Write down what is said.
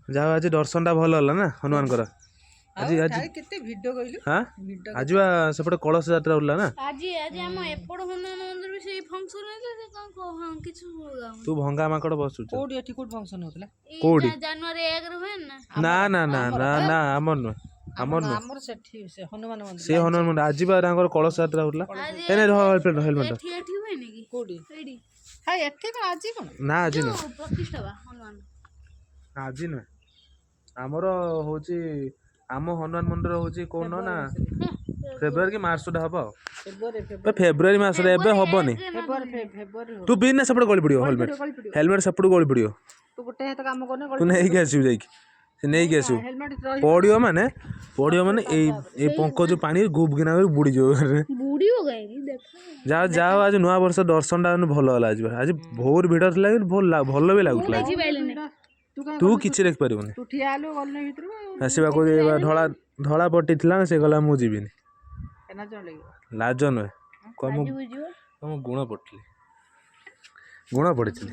ଯାହା ହଉ, ଆଜି ଦର୍ଶନଟା ଭଲ ହେଲା ନା ହନୁମାନଙ୍କର ଆଜି? ଆଉ ଆଜି ଭାଇ, କେତେ ଭିଡ କହିଲୁ? ହଁ। ଭିଡ। ଆଜି ବା ସେପଟେ କଳସ ଯାତ୍ରା ହଉଥିଲା ନା? ଆଜି ଆଜି ଆମ ଏପଟ ହନୁମାନ ମନ୍ଦିର ବି ସେଇ ଫଙ୍କସନ ହେଇଥିଲା। ସେ କଣ ହଁ, କିଛି ତୁ ଭଙ୍ଗା ମାଙ୍କଡ଼ ବସୁଛୁ। କୋଉଠି? ଏଠି କୋଉଠି ଫଙ୍କସନ ହଉଥିଲା? କୋଉଠି? ଜାନୁଆରୀ 1ରେ ହୁଏ ନା? ନା ନା ନା ନା ନା, ଆମର ନୁହେଁ, ଆମର ନୁହେଁ। ଆମର ସେଠି ସେ ହନୁମାନ ମନ୍ଦିର। ସେ ହନୁମାନ ମନ୍ଦିର ଆଜି ବା ତାଙ୍କର କଳସ ଯାତ୍ରା ହଉଥିଲା। ଆଜି ଏ ନାଇଁ, ହେଲମେଟ, ହେଲମେଟ। ଏଠି ହୁଏନି କି? କୋଉଠି? ଏଇଠି। ହାଇ, ଏଠି କଣ ଆଜି କଣ? ନା, ଆଜି ନୁହେଁ। ଯୋଉ ପ୍ରତିଷ୍ଠା ବା ହନୁମାନ। ଆଜି ନୁହେଁ, ଆମର ହଉଛି, ଆମ ହନୁମାନ ମନ୍ଦିର ହଉଛି କୋଉ ନା, ଫେବୃଆରୀ କି ମାର୍ଚ୍ଚ ସୁଦ୍ଧା ହବ ଆଉ। ଫେବୃଆରୀ। ଏ ଫେବୃଆରୀ ମାସରେ, ଏବେ ହବନି। ଫେବୃଆରୀ, ଫେବୃଆରୀ। ତୁ ବିନା ସେପଟେ ଗଳି ପଡ଼ିବ ହେଲମେଟ। ଗଳି ପଡ଼ିବ। ହେଲମେଟ ସେପଟୁ ଗଳି ପଡ଼ିବ। ତୁ ଗୋଟେ ହାତ କାମ କରୁନି। ତୁ ନେଇକି ଆସିବୁ, ଯାଇକି ସେ ନେଇକି ଆସିବୁ। ହେଲମେଟ ରହି। ପଡ଼ିବ ମାନେ, ପଡ଼ିବ ମାନେ, ଏଇ ଏଇ ପଙ୍କ ଯୋଉ ପାଣି ଗୁବ୍ କିନା କରି ବୁଡ଼ିଯିବ ଘରେ। ବୁଡ଼ିବ କାହିଁକି ଦେଖ। ଯା ଯାଅ, ଆଜି ନୂଆ ବର୍ଷ ଦର୍ଶନଟା ଭଲ ହେଲା ଆଜି। ଆଜି ବହୁତ ଭିଡ଼ ଥିଲା କିନ୍ତୁ ଭଲ ଭଲ ବି ଲାଗୁଥିଲା ଆଜି। ବୁଝିପାରିଲିନି। ତୁ କାଇଁ? ତୁ କିଛି ଦେଖିପାରିବୁନି। ତୁ ଠିଆ ହେଲୁ, ଗଲୁନି ଭିତରକୁ ଆଉ। ଆସିବାକୁ ଧଳା ଧଳା ପଟି ଥିଲା ନା, ସେ କହିଲା ମୁଁ ଯିବିନି। କେନା ଜଣ ଲାଗିବ। ଲାଜ ନୁହେଁ କହ, ମୁଁ ବୁଝିବ। ମୁଁ ଗୁଣ ପଡ଼ିଥିଲି, ଗୁଣ ପଡ଼ିଥିଲି।